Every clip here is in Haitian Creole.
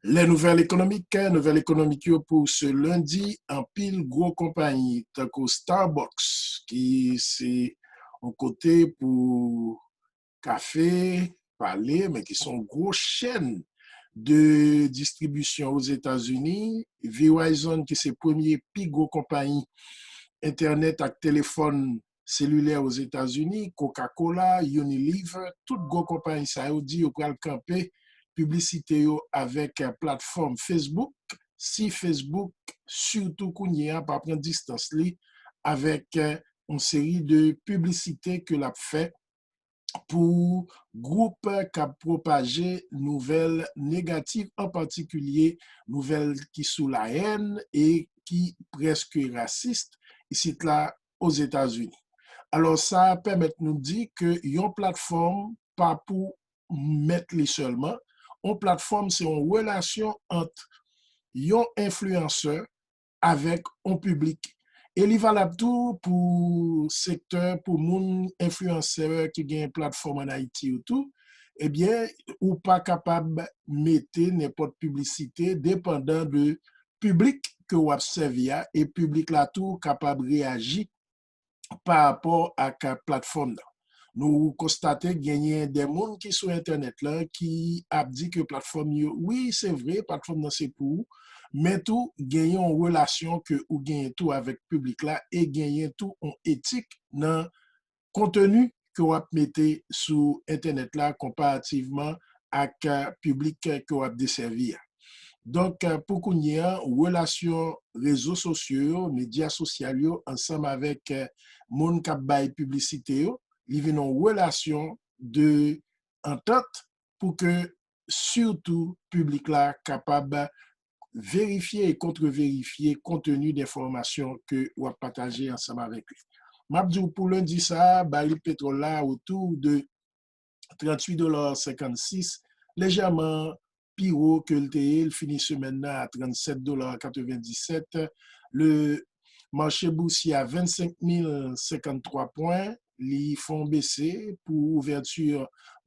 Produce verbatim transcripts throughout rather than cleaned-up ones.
Les nouvelles économiques, nouvèl ekonomik yo pou se lendi, anpil gwo konpayi tankou Starbucks, ki se yon kote pou kafe, pale, men ki se yon gwo chèn de distribisyon Ozetazini, Verizon, ki se premye pi gwo konpayi entènèt ak telefòn selilè Ozetazini, Coca-Cola, Unilever, tout gwo konpayi sa yo di yo pral kanpe piblisite yo avèk platfòm Facebook, si Facebook, sitou kounye a, pa pran distans li avèk yon seri de piblisite ke l ap fè pou gwoup k ap pwopaje nouvèl negatif, an patikilye nouvèl ki sou la haine e ki prèske rasis isit la Ozetazini. Alò, sa pèmèt nou di ke yon platfòm pa pou mèt li sèlman. Yon platfòm se yon relasyon ant yon enfliyansè avèk yon piblik. E li valab tou pou sektè, pou moun enfliyansè ki gen platfòm ann Ayiti yo tou. Ebyen, ou pa kapab mete nenpòt piblisite depandan de piblik ke w ap sèvi a, e piblik la tou kapab reyaji pa rapò ak platfòm nan. Nou konstate genyen de moun ki sou entènèt la ki ap di ke platfòm yo, wi, se vre, platfòm nan se pou ou, men tou genyen yon relasyon ke ou genyen tou avèk piblik la e genyen tou yon etik nan konteni ke w ap mete sou entènèt la konparativman ak piblik ke w ap desèvi a. Donk, pou kounye a, relasyon rezo sosyo yo, medya sosyal yo, ansanm avèk moun k ap bay piblisite yo, li vin yon relasyon de antant pou ke sitou piblik la kapab verifye e kontreverifye konteni de enfòmasyon ke w ap pataje ansanm avèk li. M ap di w pou lendi sa a, baril petwòl la otou de tranntuit dola senkannsis, lejèman pi wo ke l te ye. L fini semèn nan a trannsèt dola katrevenndisèt. Le marché boursier a vennsenk mil senkanntwa pwen. Li fè yon bese pou ouvèti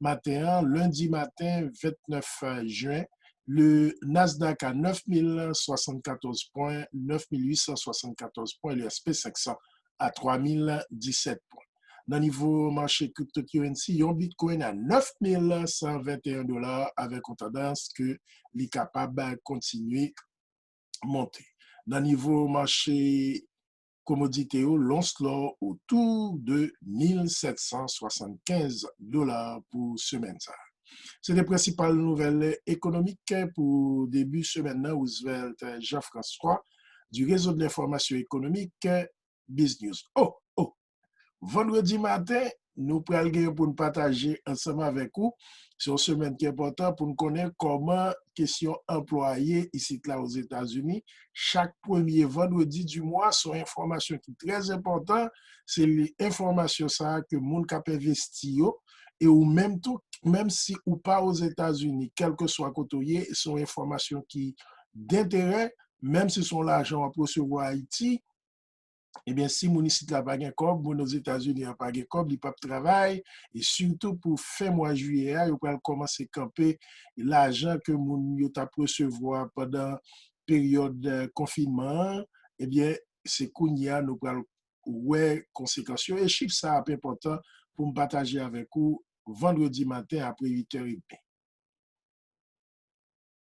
maten an, lendi maten vennèf jen. Le Nasdaq a nèf mil swasannkatòz pwen, nèf mil uit san swasannkatòz pwen, le S P senk san a twa mil disèt pwen. Nan nivo mache cryptocurrency, yon Bitcoin a nèf mil san venteyen dola avèk yon tandans ke li kapab kontinye monte. Nan nivo mache komodite yo, lons lò otou de mil sèt san swasannkenz dola pou semèn sa a. Se te prensipal nouvèl ekonomik pou debi semèn nan. Roosevelt Jean-François du réseau de l'information économique, Biz News. Oh, oh! Vandredi maten, nou pral gen pou n pataje ansanm avèk ou. Se yon semèn ki enpòtan pou n konnen kòman kesyon anplwa ye isit la Ozetazini. Chak premye vandredi di mwa, se yon enfòmasyon ki trè enpòtan. Se li enfòmasyon sa a ke moun k ap envesti yo, e ou menm tou, menm si ou pa Ozetazini, kèlkeswa kote w ye, se yon enfòmasyon ki denterè, menm si se yon lajan w ap resevwa Ayiti, ebyen, si moun isit la pa gen kòb, moun Ozetazini an pa gen kòb, li p ap travay, e sitou pou fen mwa jiyè a, yo pral kòmanse kanpe lajan ke moun yo t ap resevwa pandan peryòd, eh, konfinman an, ebyen, se kounye a nou pral wè konsekans yo. E chif sa a ap enpòtan pou m pataje avèk ou vandredi maten apre uit è edmi.